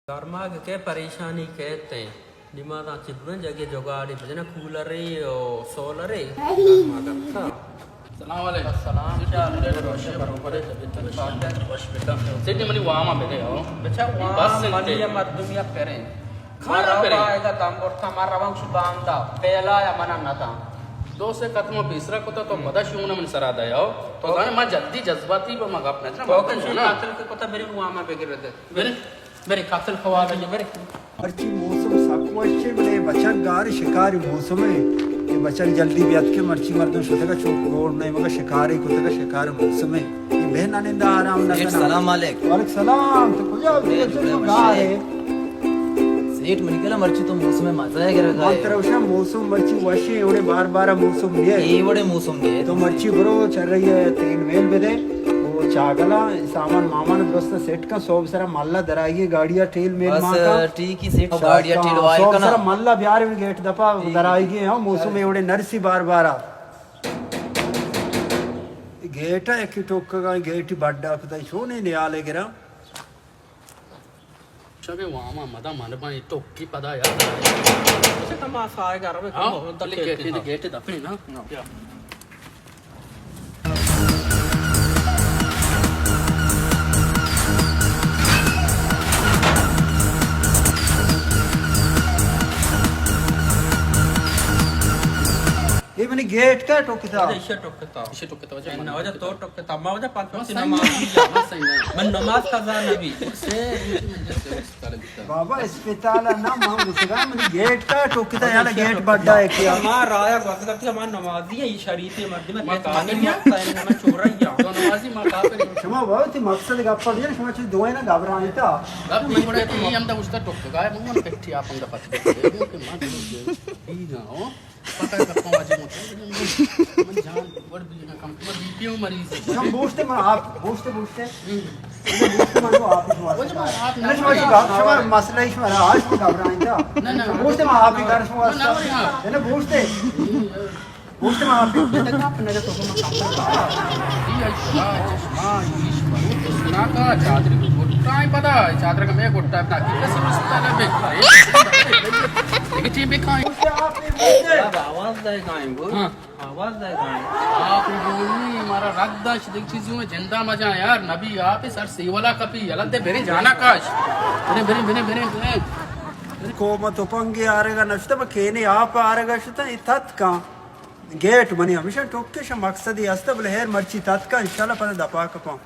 گرماگ کہ پریشانی کیت ایں۔ نمازاں چہ دوریں جاگے جگاڑے بجناں، کولرے او سولرے۔ گرماگ انت۔ سلام علیکم۔ سلام، کیا حال ہے؟ سیٹھ منی وام ءَ بدے ہو۔ بچا وام بس انت۔ منی مردم یا پریں۔ کھانا پریں۔ آئیگا دم برتا، ما روان شو باندا، پیلا یا منا نداں۔ دو سے قدم پیسرا کتا تو پدا شون من سرا دیا ہو۔ تو زانے ما جلدی جذباتی با ما گپ نہ جنا، تو ما کن شو نا۔ قاتل کے کتا میرے وام ءَ بگر دے۔ برے، برے قاتل خواب ہے، برے۔ مرچی موسم سک وش ایں، بلے بچک گار شکاری موسم ایں۔ اے بچک جلدی بیاتکے، مرچی مردم شتگا چوک روڈ نہ ایں، مگا شکارے کتگا، شکار موسم ایں۔ اے بہن نندا آرام نہ سیٹھ، کنا۔ سلام علیک۔ وعلیکم سلام، تو کجا؟ اے تو گار ہے۔ سیٹھ منی کلا مرچی تو موسم مزہ ہے گرگا من ہے۔ ترا وشا موسم مرچی وش ایں، اوڑے بار بار موسم نہیں ہے۔ اے وڑے موسم نہیں ہے۔ تو مرچی برو چر رہی ہے، تیل میل بدے، وہ چاگلا سامان مامان درست سیٹ کا، سوب سرا ملا درائیے گاڑی ٹیل میل بس، ماں کا۔ ٹھیک ہی سیٹ، گاڑی ٹیل وائر سوب کنا۔ سرا ملا بیار گیٹ دپا ٹھیک۔ درائیے، ہاں، موسم اے وڑے نرسی بار بارا۔ گیٹ ہے کہ ٹوکگا، گیٹ بڈا کتا، چونے نیالے گرا۔ شمے واما مدا من بان ٹوکی پدا یاد۔ اچھا، کما سائے گھر میں ہاں، کم بلے دکے گیٹ، تھا۔ گیٹ دپے نا۔ ہاں۔ یا۔ اے منی گیٹ کا ٹوکتا۔ اچھا، ایشا ٹوکتا۔ ایشا ٹوکتا، وجہ من نہ، وجہ تو ٹوکتا۔ ما وجہ پانچ وقت نماز۔ من نماز قضا نبی۔ بابا، اسپتال نہ، ما گسگا منی گیٹ کا ٹوکتا، یار گیٹ بڈا ہے کیا؟ ما رایا گسگا کہ ما نمازی ہیں، یہ شریف مردم ہے، ما کافر ہیں۔ ما چورا ہی ہوں۔ تو نمازی، ما کافر ہیں۔ شما بہت ہی مقصد گپ پر، شما چیز دوئے نہ گھبرائیں تا۔ گپ نہیں پڑے کہ یہ ہم دا اس کا ٹوکتا ہے، من پٹھی آپ ہم دا پتہ۔ یہ کہ ما دل سے بھی نہ ہو۔ پتہ ہے، گپاں واجہ مت کن۔ من جان وڑ بی نہ کم، تو بی پی او مریض ہے۔ شما بوشتے من آپ، بوشتے، بوشتے۔ ہم۔ بوشتے من آپ ہی واسطہ۔ واجہ من آپ نہ، نہ، شما، شما، شما مسئلہ ہی شما، آج شما گھبرائیں تا۔ نہ، نہ۔ بوشتے من آپ ہی کر شما واسطہ۔ نہ، نہ، نہ۔ نہ، بوشتے۔ بوشتے من آپ ہی۔ نہ، نہ، تو من کم کر۔ جی، اے خدا، چشمہ، ایش، بہت سنا کا، چادر کو گٹائیں پدا، چادر کا میں گٹا، اپنا کی کسی مسئلہ نہ بے۔ ایک چیز بکھائیں۔ بوشتے آپ ہی، بوشتے۔ آواز دے گائیں، بول۔ ہاں۔ آواز دے گائیں۔ آپ ہی بولنی، ہمارا رد داشت، دیکھ چیزوں میں جندہ مجا یار، نبی آپ ہی سر سیولا کپی، یلد دے برے جانا کاش۔ برے، برے، برے، برے، برے۔ قوم تو پنگے آرگا نشتا، بکینے آپ آرگا شتا، اتت کان۔ گیٹ منی ہمیشہ ٹوکش مقصدی ہستہ، بلے ہیر مرچی تتکا، انشاءاللہ پدا دپا کپاں۔